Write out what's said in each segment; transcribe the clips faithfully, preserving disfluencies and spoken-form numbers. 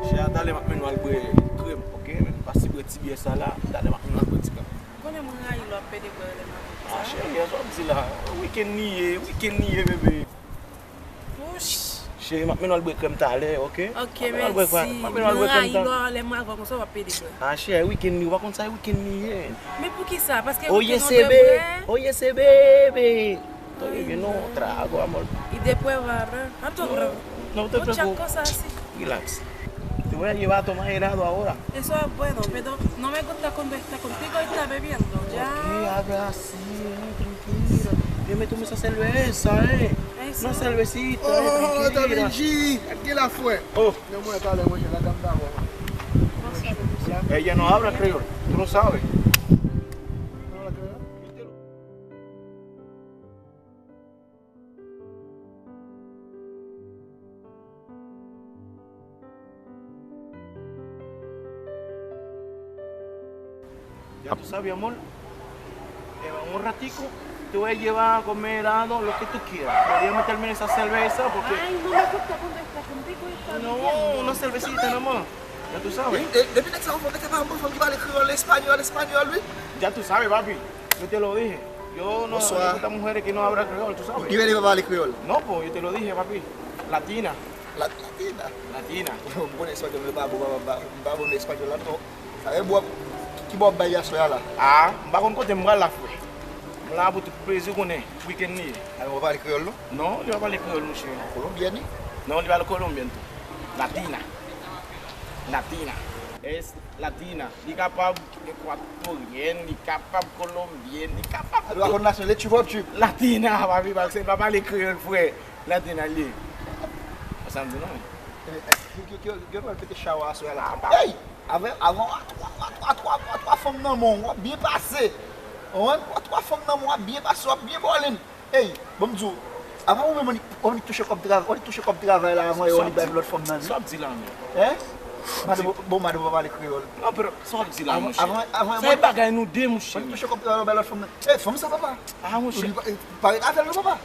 Chè, talè m ap mennen w al bwè krèm, oke? Men pa si bwè ti byè sa la, talè m ap mennen w al bwè ti krèm. Konnen mwen rayi lè w ap pede bwè lè m avè w konsa. Ah, cheri, sa w ap di la? Wikenn li ye, wikenn li ye, bebe. Wouch. Cheri, m ap mennen w al bwè krèm talè, oke? Oke, mèsi. M ap mennen w al bwè krèm talè. Mwen rayi lè w, lè m avè w konsa w ap pede bwè. Ah, cheri, wikenn li, ou pa konn sa e wikenn li ye. Men poukisa? Paske wikenn nou dwe bwè. Oye, se bebe. Oye, se bebe. Todo bien, no trago, amor. Y después va a hablar. No te preocupes. Muchas cosas así. Relax. Te voy a llevar a tomar helado ahora. Eso es bueno, pero no me gusta cuando está contigo y está bebiendo. Ya. Ok, habla así, eh, tranquila. Yo me tomé esa cerveza, eh. Eso. Una cervecita, eh, tranquila. Oh, David G, aquí la fue. Oh. Yo, mwen talè, mwen, la dam dabò. Ella no habla creol, tú no sabes. No habla creol. Ya tú sabes, amor. Eh, un ratico, te voy a llevar a comer helado, lo que tú quieras. Pero ya me terminé esa cerveza porque... Ay, no me gusta cuando está contigo y está bebiendo. No, una cervecita nomás. Ya tú sabes. Eh, eh, depi nèg sa yo fè, mete pa yon bon fanm ki pale kreyòl, espanyòl, espanyòl, wi. Ya tú sabes, papi. Yo te lo dije. Yo no, no me gustan mujeres que no hablan creol, tú sabes. Li rele pa pale kreyòl. No, po, yo te lo dije, papi. Latina. La, latina. Latina. M konnen espanyòl, men pa bon, pa, pa, pa bon nan espanyòl la, non. Sa vle bò, ki bò w ap bay aswè a la? Ah, m pa konn kote m pral la, frè. M la pou tout plezi, ou konnen, wikenn li ye. A, ou pa pale kreyòl, non? Non, li pa pale kreyòl, monchè. Kolonbyèn, wi? Non, li pa kolonbyèn tou. Latina. Latina. Es latina. Li kapab ekwatoryen, li kapab kolonbyèn, li kapab... Alò, a konn nasyon, le chupòp chup. Latina, papi, paske li pa pale kreyòl, frè. Latina li ye. Sa m di non. Eh, eh, ki, ki, ki, ki pral pete chawa aswè a la. Ey! Avè, avan w a twa, w a twa, twa, w a twa fanm nan men w, w ap byen pase. Ou konprann? W a twa fanm nan men w, w ap byen pase, w ap byen bòlen. Ey, ban m di w, avan ou menm annik, annik touche kòb travay, annik touche kòb travay la avan e annik bay lòt fanm nan, wi. Sa w ap di la menm? Hein? Madanm, bon, madanm pa pale kreyòl. Non, pero, sa w ap di la, monchè? Avan, avan, sa e bagay nou de, monchè. Annik touche kòb travay bay lòt fanm nan. Ey, fanm sa, papa. Ah, monchè. Li pa, eh, pa ret avè l non, papa.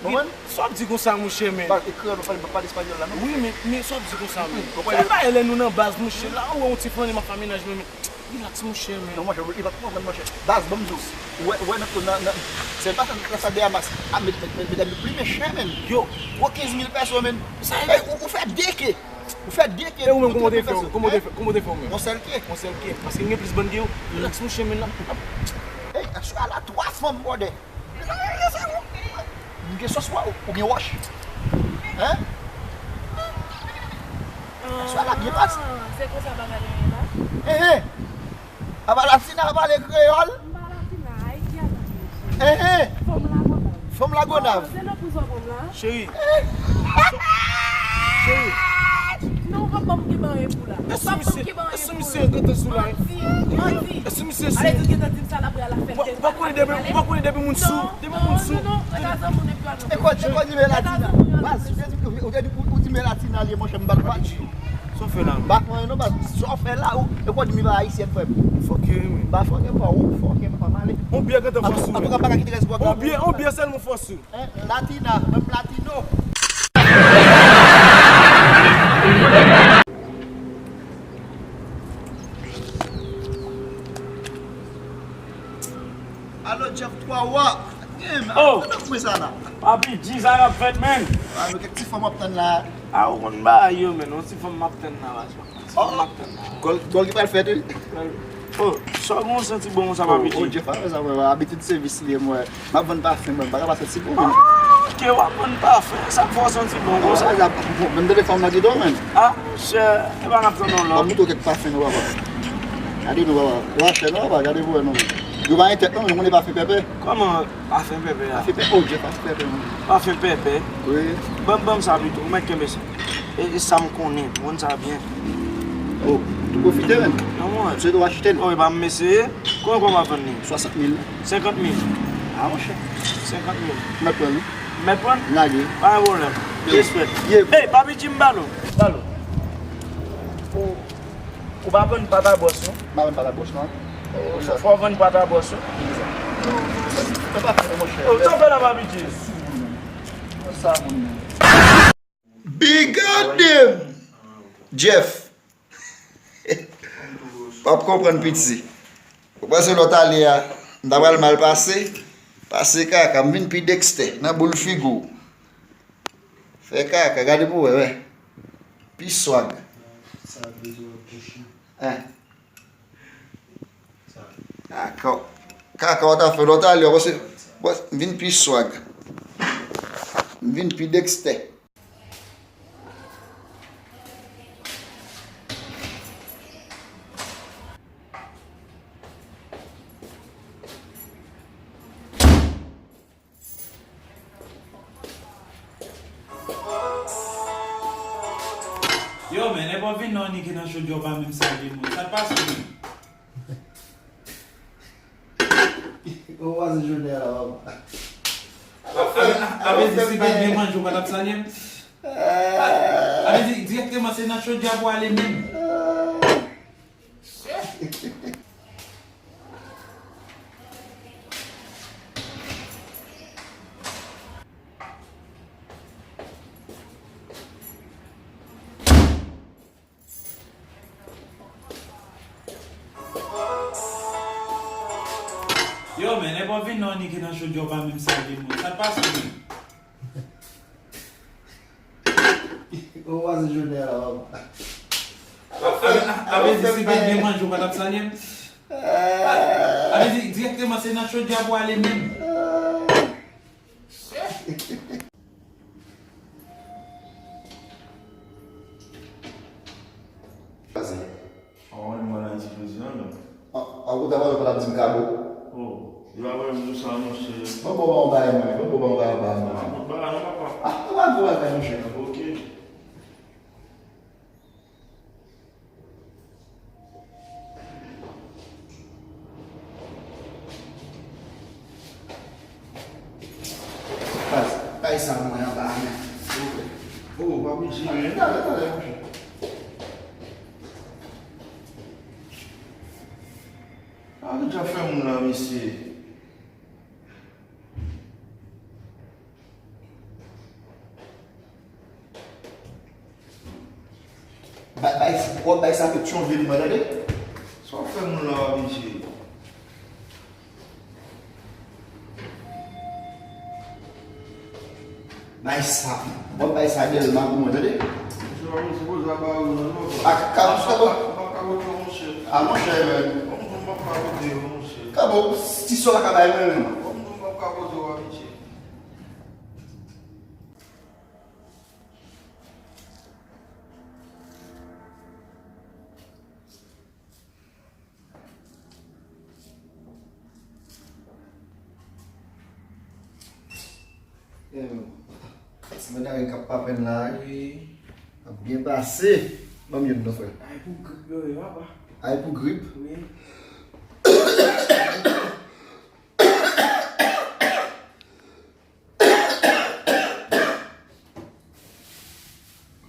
Ou konprann? Sa w ap di konsa, monchè, men? Pa, e kreyòl, ou pale, pale espanyòl la, non? Wi, men, men sa w ap di konsa, men? Ou konprann? Sa e bagay lè nou nan baz, monchè. La, ou wè yon ti fanm, m ap fè mennaj mwen, men. Relax, monchè, men. Non, monchè, li pa t konprann, monchè. Baz, ban m di w. Ou wè, ou wè nan, nan, nan, se pa sa, sa de Hamas. A, met, met, met, medam yo pli mechan, men. Yo. Gwo kenz mil pèso, men. Sa e... Ey, ou, ou fè de ke. Ou fè de ke. E ou menm, kòman w te fè, kòman w te fè, kòman w te fè, ou menm? Yon sèl ke. Yon sèl ke. Paske m gen plis bann ke yo. Relax, monchè, men, n ap, n ap... Ey, aswè a la, twa fanm, bòdè. M gen sòs, ou gen wòch. Hein? Aswè a la byen pase. Ah, se konsa bagay yo ye la? Hein, hein. Apa Latina pale kreyòl? M pa Latina, Ayiti a pale. Hein, hein. Fanm Lagonav. Fanm Lagonav. Oh, se nan prizon fanm la? Cheri. Cheri. Non, w p ap ban m kiban e pou la. Èske misye, èske misye gentan sou la? Manti, manti. Èske misye sou? Ale di gentan di m sa l ap pral la fè. Ou pa konnen depi, ou pa konnen depi moun sou, depi moun sou. Non, non, non, e pa zanmi w depi alò. E kwa, e kwa di men Latina? Baz, ou te di, ou te di, ou di men Latina li ye, monchè, m bat w pa di. Sa w fè la? M pa konnen non, baz, sa w fè la, ou, e kwa di men pa ayisyèn, frè m? Fòkè, wi. M pa fòkè, pa ou, fòkè, m pa male. On byè gentan fòs ou. Antouka, m pa ka kite rès gwòg la. On byè, on byè sèlman fòs ou. Hein, Latina, menm Latino. Alo, Jeff twa wa. Oh! Papi G, sa k ap fèt, men? Ah, nou kèk ti fanm w ap tann la. Ah, ou konn bagay yo, men. Yon ti fanm m ap tann la, baz. Gòl, gòl ki pral fèt, wi. Oh, sa w gen yon santi bon konsa, papi G? Oh, Jeff, pa fè sa, mwen, abitid sèvis li ye, mwen. M ap vann pafen, mwen, m pa ka pa santi bon, men. Ah, ok, w ap vann pafen, sa k fè w santi bon konsa? Ah, bon, men m tande fanm nan gen do, men. Ah, monchè, e pa n ap tann non lòt. M ap montre w kèk pafen, non, papa. Gade non, papa. Ou achè, non, papa, gade pou wè, non, men. Yo pa gen tèt, non, men yo konnen pafen pèpè. Kòman? Pafen pèpè a. Pafen pèpè, oh, Jeff, pafen pèpè, wi. Pafen pèpè? Wi. Ban, ban m sa pito, ou mèt kenbe sa. E, e sa m konnen, ou konn sa byen. Oh, tou pwofite, men. Non, mwen. M swete w achte l. Oh, e pa m eseye. Konbyen w ap vann li? Swasant mil. Senkant mil. Ah, monchè. Senkant mil. M mèt pran l, wi. M mèt pran l? Lage. Pa gen pwoblèm. Respè. Ey, papi G, m ba l ou. Ba l ou. Ou pa vann pata bwòs, non? M pa vann pata bwòs, non. Fò, fò w vann pata bwòs, wi. Sa pa fè, monchè. Oh, sa fè la, papi G. Sa moun. Big up dem! Jeff, W ap konprann piti. Ou panse lòt ale a, m ta pral mal pase? Pase kaka, m vin pi Dexter nan boul figi w. Fè kaka, gade pou wè, wè. Pi swag. Hein? Kaka, kaka w ta fè lòt ale, w panse, m vin pi swag. M vin pi Dexter. Yo, men, lè bò vin nan nike nan chodyè w pa menm salye moun. Sa t pase menm? Ou pase jounen an la, papa. A vle di si pa t gen manje, ou pa t ap salye m? A vle di, dirèkteman, se nan chodyè pou ale menm. Yo, men, lè bò vin nan nike nan chodyè w pa menm salye moun. Sa t pase menm? Ou pase jounen an la, papa. A vle di si pa t gen manje, ou pa t ap salye m? A vle di, dirèkteman, se nan chodyè pou ale menm. Pase. An, mwen, mwen nan ti plezi an, non. An, an, ou ta pale, ou pa t ap di m kado. Oh, yo ap wè m konsa, monchè. Mwen, bon, bon, bay mwen, mwen, bon, bon, bay, bay mwen. Ah, bon, bay, non, papa. Ah, ou pa bon, bay, monchè. Ok. Pase, bay sa mwen anba a, men. Oh, oh, pa oblije, men. Talè, talè, monchè. Sa ki djab fè moun la, mesye? Bay, bay, w ap bay sa tèt chonje li, mwen, tande. Sa w fè moun la, mesye? Bay sa. W ap bay sa Dèlma pou mwen, tande. Mesye, pa mete poze a ba ou nan non. A, ka, ka, ka, ka, ka, monchè. A, monchè, men. Bon, bon, m ap ka poze yo, monchè. Ka bon, ti sò la ka bay mwen, men. Bon, bon, m ap ka poze yo, mesye. Ti medam k ap papenn la, wi. Ap byen pase. Ban m youn non, frè. Ay pou grip yo ye, papa. Ay pou grip? Wi.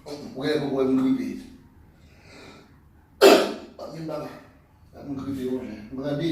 Ou gen pou wè m gripe. Ban m youn, papa. Ban m gripe, monchè. M grandi.